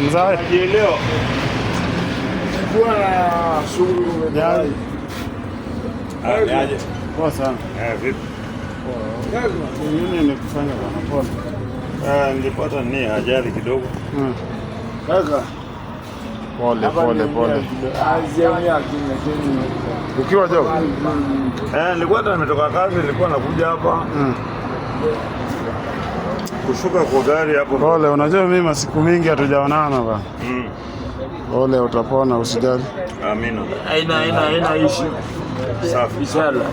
Mzee leo kuna shughuli umejali. Aje. Poa sana. Vipi? Kazi nini nikufanya bwana pole. Nilipata ajali kidogo. Kaza. Pole. Ukiwa job? Nilikuwa nimetoka kazi, nilikuwa nakuja hapa. Kushuka kwa gari hapo. Pole, unajua mimi masiku mingi hatujaonana bwana. Pole, utapona usijali. Amina. Haina issue. Safi. Inshallah.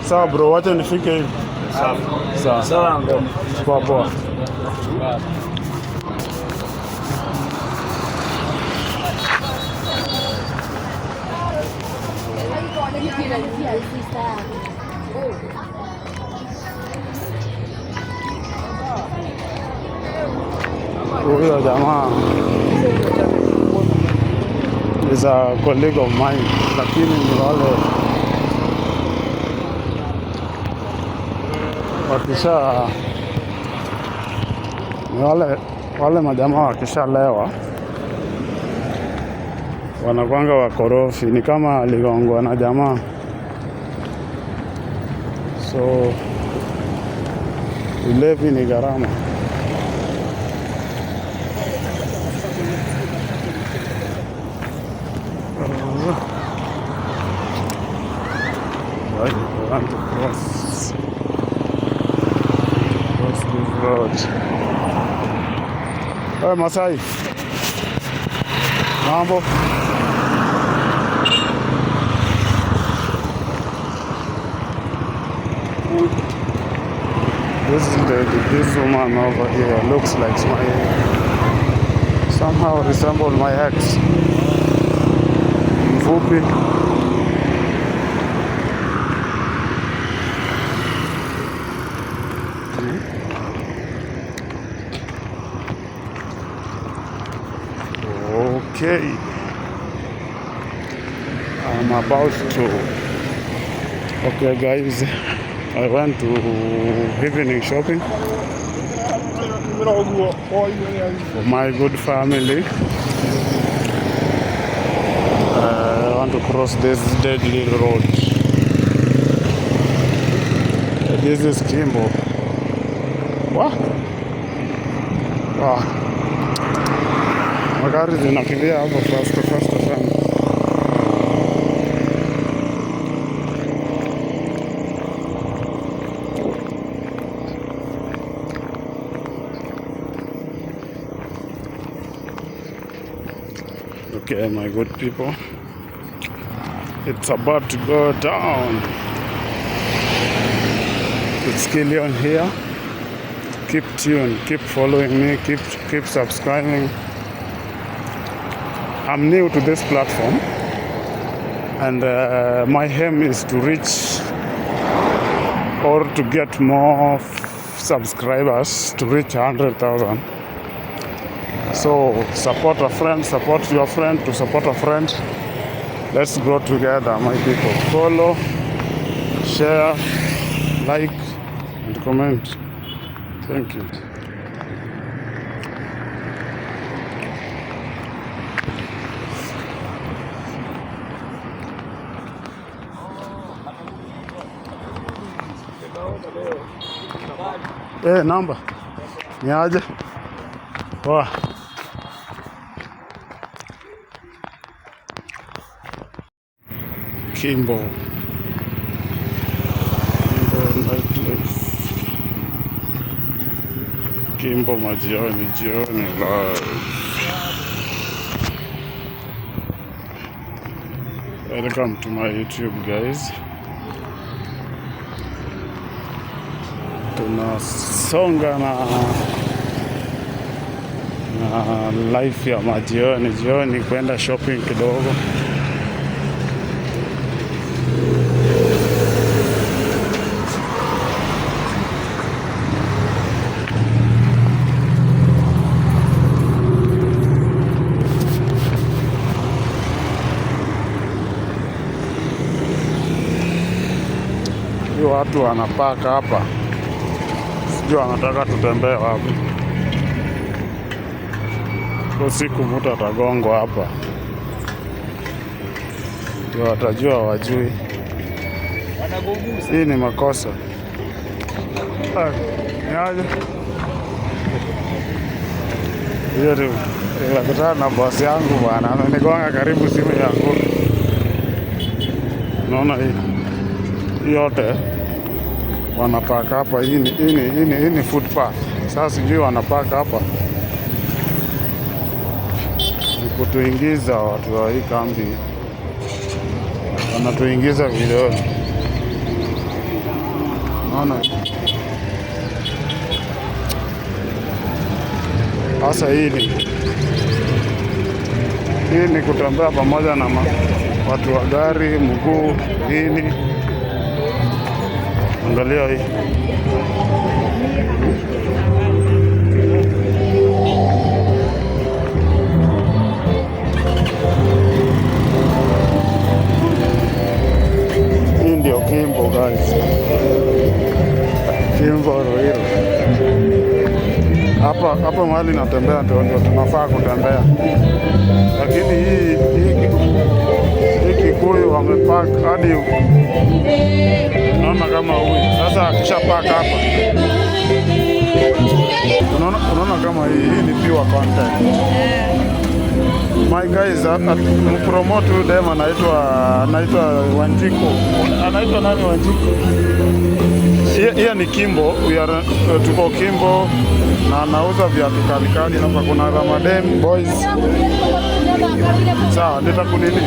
Sawa bro, wacha nifike hivi. Sawa ngo. Poa. Huyo jamaa is a colleague of mine, lakini ni wale wakisha ni wale majamaa wakishalewa wanakwanga wakorofi, ni kama aligongwa na jamaa, so ulevi ni gharama. I want to cross this road. Hey Masai, mambo? This woman over here looks like somehow resembles my ex. Mfupi. Okay, I'm about to. Okay, guys, I went to evening shopping for my good family. I want to cross this deadly road. This is Kimbo. What? Wow. Magari zinakimbia hapo fast sana. Okay, my good people, it's about to go down. It's Killian here. Keep tuned, keep following me, keep subscribing. I'm new to this platform, and my aim is to reach or to get more subscribers, to reach 100,000. So support a friend, support your friend to support a friend. Let's grow together, my people. Follow, share, like, and comment. Thank you. Namba ni aje? Poa. Kimbo nightlife. Kimbo majioni jioni live. Welcome to my YouTube guys. Tunasonga na life ya majioni jioni, kwenda shopping kidogo. Watu wanapaka hapa, sijui wanataka tutembee wapi. Kwa siku mtu atagongwa hapa, ndio watajua wajui. Hii ni makosa. Ni aje? Hiyo tu nakutana na boss yangu bwana, amenigonga karibu simu yangu. Unaona hii yote wanapaka hapa. Hii ni footpath. Sasa sijui wanapaka hapa ni kutuingiza watu wa hii kambi, wanatuingiza vidoni. Naona sasa hii ni kutembea pamoja na watu wa gari mguu nini. Angalia hii. Hii ndio Kimbo guys. Kimbo Ruiru. Hapa mahali natembea ndio tunafaa kutembea. Lakini hii Kikuyu wamepaka hadi unaona kama huyu. Sasa akishapaka hapa, unaona kama hii ni pure content. My guys, promote huyu dem anaitwa Wanjiku. Anaitwa nani Wanjiku? Hiyo ni Kimbo. Tuko Kimbo na anauza viatu kalikali hapa. Kuna Ramadan boys. Sawa, nitakunini